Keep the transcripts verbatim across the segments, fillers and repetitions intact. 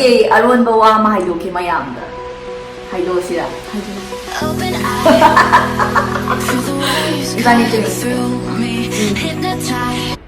ꯑꯦ, ꯑꯔꯣꯟꯕ ꯋꯥ ꯑꯃ ꯍꯥꯏꯗꯣꯛꯀꯦ ꯃꯌꯥꯝꯗ꯫ ꯍꯥꯏꯗꯣꯛꯑꯁꯤꯔ? Open eye through the waves Is that coming anything? Through me, hypnotized.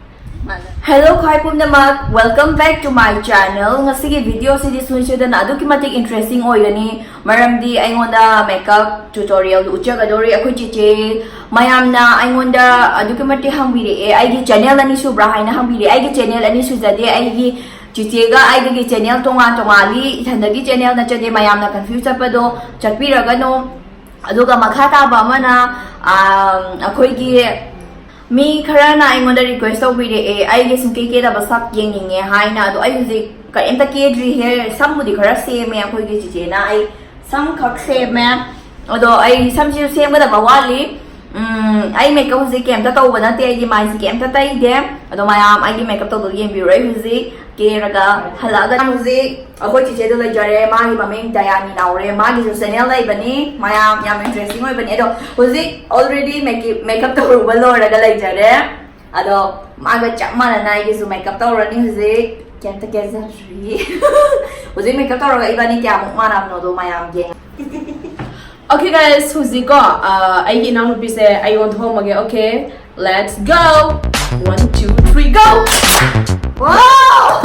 Hello ꯈ꯭ꯋꯥꯏ ꯄꯨꯝꯅꯃꯛ, welcome back to my channel. ꯉꯁꯤꯒꯤ video ꯁꯤꯗꯤ ꯁꯣꯏꯁꯣꯏꯗꯅ ꯑꯗꯨꯛꯀꯤ ꯃꯇꯤꯛ interesting ꯑꯣꯏꯒꯅꯤ, ꯃꯔꯝꯗꯤ ꯑꯩꯉꯣꯟꯗ makeup tutorial ꯎꯠꯆꯒꯗꯧꯔꯤ ꯑꯩꯈꯣꯏ ꯆꯤꯆꯦ꯫ ꯃꯌꯥꯝꯅ ꯑꯩꯉꯣꯟꯗ ꯑꯗꯨꯛꯀꯤ ꯃꯇꯤꯛ ꯍꯪꯕꯤꯔꯛꯑꯦ, ꯑꯩꯒꯤ channel ꯑꯅꯤ ꯁꯨꯕ꯭ꯔꯥ ꯍꯥꯏꯅ ꯍꯪꯕꯤꯔꯛꯑꯦ꯫ ꯑꯩꯒꯤ channel ꯑꯅꯤ ꯁꯨꯖꯗꯦ, ꯑꯩꯒꯤ ꯆꯤꯆꯦꯒ ꯑꯩꯒꯤ channel ꯇꯣꯉꯥꯟ ꯇꯣꯉꯥꯜꯂꯤ, ꯏꯊꯟꯗꯒꯤ channel ꯅꯠꯆꯗꯦ꯫ ꯃꯌꯥꯝꯅ confuse ꯆꯠꯄꯗꯣ ꯆꯠꯄꯤꯔꯒꯅꯨ꯫ ꯑꯗꯨꯒ ꯃꯈꯥ ꯇꯥꯕ ꯑꯃꯅ, ꯑꯥ, ꯑꯩꯈꯣꯏꯒꯤ ꯃꯤ ꯈꯔꯅ ꯑꯩꯉꯣꯟꯗ request ꯇꯧꯕꯤꯔꯛꯑꯦ, ꯑꯩꯒꯤ ꯁꯨꯝ ꯀꯦ ꯀꯦꯗꯕ ꯁꯛ ꯌꯦꯡꯅꯤꯡꯉꯦ ꯍꯥꯏꯅ꯫ ꯑꯗꯣ ꯑꯩ ꯍꯧꯖꯤꯛ ꯀꯔꯤꯝꯇ ꯀꯦꯗ꯭ꯔꯤ, hair, ꯁꯝꯕꯨꯗꯤ ꯈꯔ ꯁꯦꯝꯃꯦ ꯑꯩꯈꯣꯏꯒꯤ ꯆꯤꯆꯦꯅ, ꯑꯩ ꯁꯝ ꯈꯛ ꯁꯦꯝꯃꯦ꯫ ꯑꯗꯣ ꯑꯩ ꯁꯝꯁꯤꯁꯨ ꯁꯦꯝꯒꯗꯕ ꯋꯥꯠꯂꯤ꯫ ꯎꯝ, ꯑꯩ makeup ꯍꯧꯖꯤꯛ ꯀꯩꯝꯇ ꯇꯧꯕ ꯅꯠꯇꯦ, ꯑꯩꯒꯤ ꯃꯥꯏꯁꯤ ꯀꯩꯝꯇ ꯇꯩꯗꯦ꯫ ꯑꯗꯣ ꯃꯌꯥꯝ ꯑꯩꯒꯤ makeup ꯇꯧꯗꯣ ꯌꯦꯡꯕꯤꯔꯣ꯫ ꯑꯩ ꯍꯧꯖꯤꯛ ꯀꯦꯔꯒ ꯍꯜꯂꯛꯑꯒ ꯍꯧꯖꯤꯛ ꯑꯩꯈꯣꯏ ꯆꯤꯆꯦꯗꯣ ꯂꯩꯖꯔꯦ, ꯃꯥꯒꯤ ꯃꯃꯤꯡ ꯗꯌꯥꯅꯤ ꯅꯥꯎꯔꯦꯝ, ꯃꯥꯒꯤꯁꯨ channel ꯂꯩꯕꯅꯤ, ꯃꯌꯥꯝ ꯌꯥꯝ interesting ꯑꯣꯏꯕꯅꯤ꯫ ꯑꯗꯣ ꯍꯧꯖꯤꯛ already makeup, makeup ꯇꯧꯔꯨꯕ ꯂꯣꯏꯔꯒ ꯂꯩꯖꯔꯦ꯫ ꯑꯗꯣ ꯃꯥꯒ ꯆꯞ ꯃꯥꯟꯅꯅ ꯑꯩꯒꯤꯁꯨ makeup ꯇꯧꯔꯅꯤ ꯍꯧꯖꯤꯛ꯫ ꯀꯩꯝꯇ ꯀꯦꯖꯗ꯭ꯔꯤ꯫ ꯍꯧꯖꯤꯛ makeup ꯇꯧꯔꯒ ꯏꯕꯥꯅꯤ ꯀꯌꯥꯃꯨꯛ ꯃꯥꯟꯅꯕꯅꯣꯗꯣ ꯃꯌꯥꯝ ꯌꯦꯡꯉꯦ꯫ Okay guys, ꯍꯧꯖꯤꯛꯀꯣ ꯑ, ꯑꯩꯒꯤ ꯏꯅꯥꯎꯅꯨꯄꯤꯁꯦ ꯑꯩ ꯑꯣꯟꯊꯣꯛꯑꯝꯃꯒꯦ꯫ Okay, let's go. One, two, three, go. Wow!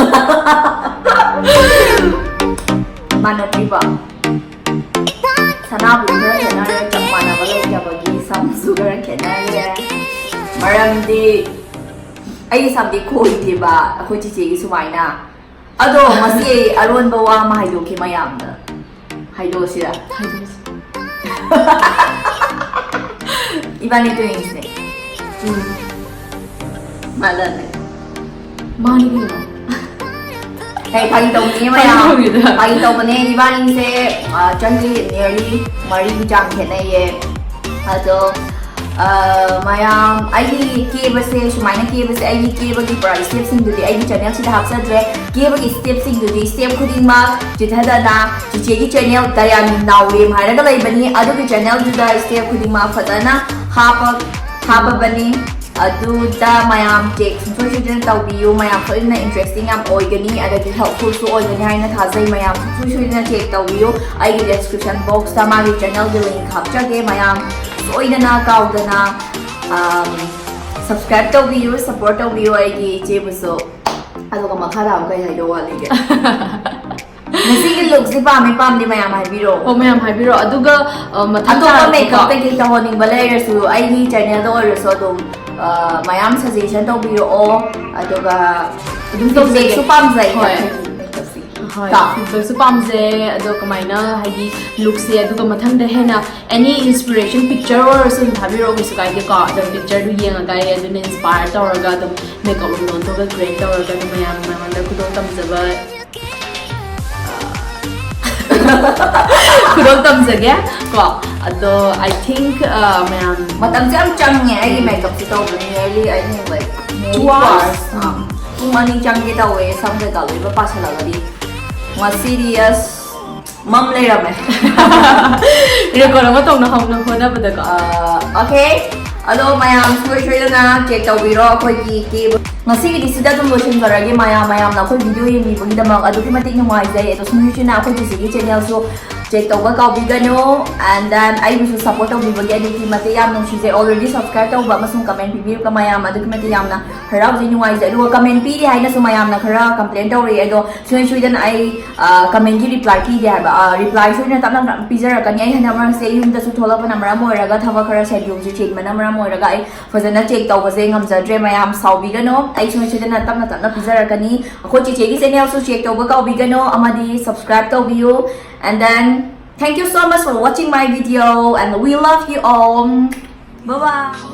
ꯃꯥꯟꯅꯗ꯭ꯔꯤꯕ? ꯁꯅꯥꯕꯨꯗꯤ ꯈꯔ ꯈꯦꯠꯅꯔꯦ, ꯆꯞ ꯃꯥꯟꯅꯕ ꯂꯩꯇꯕꯒꯤ ꯁꯝꯁꯨ ꯈꯔ ꯈꯦꯠꯅꯔꯦ꯫ ꯃꯔꯝꯗꯤ ꯑꯩꯒꯤ ꯁꯝꯗꯤ ꯈꯣꯏꯗꯦꯕ ꯑꯩꯈꯣꯏ ꯆꯤꯆꯦꯒꯤ ꯁꯨꯃꯥꯏꯅ꯫ ꯑꯗꯣ ꯃꯁꯤ ꯑꯔꯣꯟꯕ ꯋꯥ ꯑꯃ ꯍꯥꯏꯗꯣꯛꯀꯦ ꯃꯌꯥꯝꯗ꯫ ꯍꯥꯏꯗꯣꯛꯑꯁꯤꯔ? ꯏꯕꯥꯅꯤ twins ꯅꯦ꯫ ꯃꯥꯜꯂꯅꯦ꯫ ꯃꯥꯅꯤ ꯀꯩꯅꯣ꯫ ꯍꯦ, ꯐꯥꯒꯤ ꯇꯧꯕꯅꯦ ꯃꯌꯥꯝ꯫ ꯐꯥꯒꯤ ꯇꯧꯕꯅꯤꯗ꯫ ꯐꯥꯒꯤ ꯇꯧꯕꯅꯦ, ꯏꯕꯥꯅꯤꯁꯦ ꯑ, ꯆꯍꯤ nearly ꯃꯔꯤꯒꯤ ꯆꯥꯡ ꯈꯦꯠꯅꯩꯌꯦ꯫ ꯑꯗꯣ ꯑ, ꯃꯌꯥꯝ, ꯑꯩꯒꯤ ꯀꯦꯕꯁꯦ, ꯁꯨꯃꯥꯏꯅ ꯀꯦꯕꯁꯦ, ꯑꯩꯒꯤ ꯀꯦꯕꯒꯤ ꯄꯨꯔꯥ step ꯁꯤꯡꯗꯨꯗꯤ ꯑꯩꯒꯤ channel ꯁꯤꯗ ꯍꯥꯞꯆꯗ꯭ꯔꯦ꯫ ꯀꯦꯕꯒꯤ step ꯁꯤꯡꯗꯨꯗꯤ step ꯈꯨꯗꯤꯡꯃꯛ ꯆꯤꯊꯗꯅ ꯆꯤꯆꯦꯒꯤ channel ꯗꯌꯥꯅꯤ ꯅꯥꯎꯔꯦꯝ ꯍꯥꯏꯔꯒ ꯂꯩꯕꯅꯤ, ꯑꯗꯨꯒꯤ channel ꯗꯨꯗ step ꯈꯨꯗꯤꯡꯃꯛ ꯐꯖꯅ ꯍꯥꯞꯄ, ꯍꯥꯞꯄꯕꯅꯤ꯫ ꯑꯗꯨꯗ ꯃꯌꯥꯝ check ꯁꯨꯡꯁꯣꯏ ꯁꯣꯏꯗꯅ ꯇꯧꯕꯤꯌꯨ꯫ ꯃꯌꯥꯝ ꯁꯣꯏꯗꯅ interesting ꯌꯥꯝ ꯑꯣꯏꯒꯅꯤ, ꯑꯗꯒꯤ helpfulꯁꯨ ꯑꯣꯏꯒꯅꯤ ꯍꯥꯏꯅ ꯊꯥꯖꯩ꯫ ꯃꯌꯥꯝ ꯁꯨꯡꯁꯣꯏ ꯁꯣꯏꯗꯅ check ꯇꯧꯕꯤꯌꯨ꯫ ꯑꯩꯒꯤ description boxꯇ ꯃꯥꯒꯤ channelꯒꯤ link ꯍꯥꯞꯆꯒꯦ꯫ ꯃꯌꯥꯝ ꯁꯣꯏꯗꯅ ꯀꯥꯎꯗꯅ subscribe ꯇꯧꯕꯤꯌꯨ, support ꯇꯧꯕꯤꯌꯨ ꯑꯩꯒꯤ ꯏꯆꯦꯕꯨꯁꯨ꯫ ꯑꯗꯨꯒ ꯃꯈꯥ ꯇꯥꯕ ꯀꯩ ꯍꯥꯏꯗꯧ ꯋꯥꯠꯂꯤꯒꯦ? ꯉꯁꯤꯒꯤ lookꯁꯤ ꯄꯥꯝꯃꯤ ꯄꯥꯝꯗꯦ ꯃꯌꯥꯝ ꯍꯥꯏꯕꯤꯔꯛꯑꯣ꯫ ꯑꯣ, ꯃꯌꯥꯝ ꯍꯥꯏꯕꯤꯔꯛꯑꯣ꯫ ꯑꯗꯨꯒ ꯑ, ꯃꯊꯪ ꯑꯇꯣꯞꯄ ꯇꯥꯔꯛꯄꯀꯣ꯫ Makeup ꯀꯩꯀꯩ ꯇꯧꯍꯟꯅꯤꯡꯕ ꯂꯩꯔꯁꯨ ꯑꯩꯒꯤ channelꯗ ꯑꯣꯏꯔꯁꯨ ꯑꯗꯨꯝ ꯑ, ꯃꯌꯥꯝ suggestion ꯇꯧꯕꯤꯔꯛꯑꯣ꯫ ꯑꯗꯨꯒ ꯑꯗꯨꯝ ꯇꯧꯖꯒꯦ꯫ Feedbackꯁꯨ ꯄꯥꯝꯖꯩ ꯍꯣꯏ꯫ ꯑꯩꯈꯣꯏꯒꯤ makeupꯁꯤ꯫ ꯍꯣꯏ, ꯀꯣ? Feedbackꯁꯨ ꯄꯥꯝꯖꯩ꯫ ꯑꯗꯣ ꯀꯃꯥꯏꯅ ꯍꯥꯏꯗꯤ lookꯁꯦ, ꯑꯗꯨꯒ ꯃꯊꯪꯗ ꯍꯦꯟꯅ any inspiration picture ꯑꯣꯏꯔꯁꯨ ꯑꯗꯨꯝ ꯊꯥꯕꯤꯔꯛꯑꯣ, ꯀꯩꯁꯨ ꯀꯥꯏꯗꯦꯀꯣ꯫ ꯑꯗꯣ pictureꯗꯨ ꯌꯦꯡꯉꯒ ꯑꯩ ꯑꯗꯨꯅ inspire ꯇꯧꯔꯒ ꯑꯗꯨꯝ makeup room ꯑꯣꯟꯊꯣꯛꯑꯒ create ꯇꯧꯔꯒ ꯑꯗꯨꯝ ꯃꯌꯥꯝ ꯃꯉꯣꯟꯗ ꯈꯨꯗꯣꯜ ꯇꯝꯖꯕ ꯈꯨꯗꯣꯜ ꯇꯝꯖꯒꯦ ꯀꯣ꯫ ꯑꯗꯣ I think ꯑ, ꯃꯌꯥꯝ ꯃꯇꯝꯁꯦ ꯌꯥꯝ ꯆꯪꯉꯦ ꯑꯩꯒꯤ makeupꯁꯦ ꯇꯧꯕ꯫ Nearly, I think, like, nearly Two hours? ꯑꯥ, ꯄꯨꯡ ꯑꯅꯤ ꯆꯪꯒꯦ ꯇꯧꯋꯦ ꯁꯝ ꯀꯩꯀꯥ ꯂꯣꯏꯕ ꯄꯥꯁꯜꯂꯒꯗꯤ꯫ ꯉꯁꯤꯗꯤ ꯑꯁ ꯃꯝ ꯂꯩꯔꯝꯃꯦ꯫ Record ꯑꯃ ꯇꯧꯅ ꯍꯧꯅ ꯍꯣꯠꯅꯕꯗꯀꯣ꯫ ꯑꯣꯀꯦ, ꯑꯗꯣ ꯃꯌꯥꯝ ꯁꯨꯡꯁꯣꯏ ꯁꯣꯏꯗꯅ check ꯇꯧꯕꯤꯔꯣ ꯑꯩꯈꯣꯏꯒꯤ ꯀꯦꯕ꯫ ꯉꯁꯤꯒꯤꯗꯤ ꯁꯤꯗ ꯑꯗꯨꯝ ꯂꯣꯏꯁꯤꯟꯖꯔꯒꯦ꯫ ꯃꯌꯥꯝ ꯃꯌꯥꯝꯅ ꯑꯩꯈꯣꯏ video ꯌꯦꯡꯕꯤꯕꯒꯤꯗꯃꯛ ꯑꯗꯨꯛꯀꯤ ꯃꯇꯤꯛ ꯅꯨꯡꯉꯥꯏꯖꯩ꯫ ꯑꯗꯣ ꯁꯨꯡꯁꯣꯏ ꯁꯣꯏꯗꯅ ꯑꯩꯈꯣꯏ ꯆꯤꯆꯦꯒꯤ channelꯁꯨ check ꯇꯧꯕ ꯀꯥꯎꯕꯤꯒꯅꯨ꯫ And then ꯑꯩꯕꯨꯁꯨ support ꯇꯧꯕꯤꯕꯒꯤ ꯑꯗꯨꯛꯀꯤ ꯃꯇꯤꯛ ꯌꯥꯝ ꯅꯨꯡꯁꯤꯖꯩ꯫ Already subscribe ꯇꯧꯕ ꯑꯃꯁꯨꯡ comment ꯄꯤꯕꯤꯔꯤꯕ ꯃꯌꯥꯝ ꯑꯗꯨꯛꯀꯤ ꯃꯇꯤꯛ ꯌꯥꯝꯅ ꯍꯔꯥꯎꯖꯩ, ꯅꯨꯡꯉꯥꯏꯖꯩ꯫ ꯑꯗꯨꯒ comment ꯄꯤꯔꯤ ꯍꯥꯏꯅꯁꯨ ꯃꯌꯥꯝꯅ ꯈꯔ complain ꯇꯧꯔꯛꯑꯦ, ꯑꯗꯣ ꯁꯨꯡꯁꯣꯏ ꯁꯣꯏꯗꯅ ꯑꯩ commentꯀꯤ reply ꯄꯤꯗꯦ ꯍꯥꯏꯕ꯫ Reply ꯁꯣꯏꯗꯅ ꯇꯞꯅ ꯇꯞꯅ ꯄꯤꯖꯔꯛꯀꯅꯤ꯫ ꯑꯩ ꯍꯟꯗꯛ ꯃꯔꯛꯁꯦ ꯌꯨꯝꯗꯁꯨ ꯊꯣꯛꯂꯛꯄꯅ ꯃꯔꯝ ꯑꯣꯏꯔꯒ ꯊꯕꯛ ꯈꯔ scheduleꯁꯦ ꯆꯤꯟꯕꯅ ꯃꯔꯝ ꯑꯣꯏꯔꯒ ꯑꯩ ꯐꯖꯅ check ꯇꯧꯕꯁꯦ ꯉꯝꯖꯗ꯭ꯔꯦ꯫ ꯃꯌꯥꯝ ꯁꯥꯎꯕꯤꯒꯅꯨ, ꯑꯩ ꯁꯨꯡꯁꯣꯏ ꯁꯣꯏꯗꯅ ꯇꯞꯅ ꯇꯞꯅ ꯄꯤꯖꯔꯛꯀꯅꯤ꯫ ꯑꯩꯈꯣꯏ ꯆꯤꯆꯦꯒꯤ channelꯁꯨ check ꯇꯧꯕ ꯀꯥꯎꯕꯤꯒꯅꯨ ꯑꯃꯗꯤ subscribe ꯇꯧꯕꯤꯌꯨ꯫ And then thank you so much for watching my video and we love you all. Bye bye.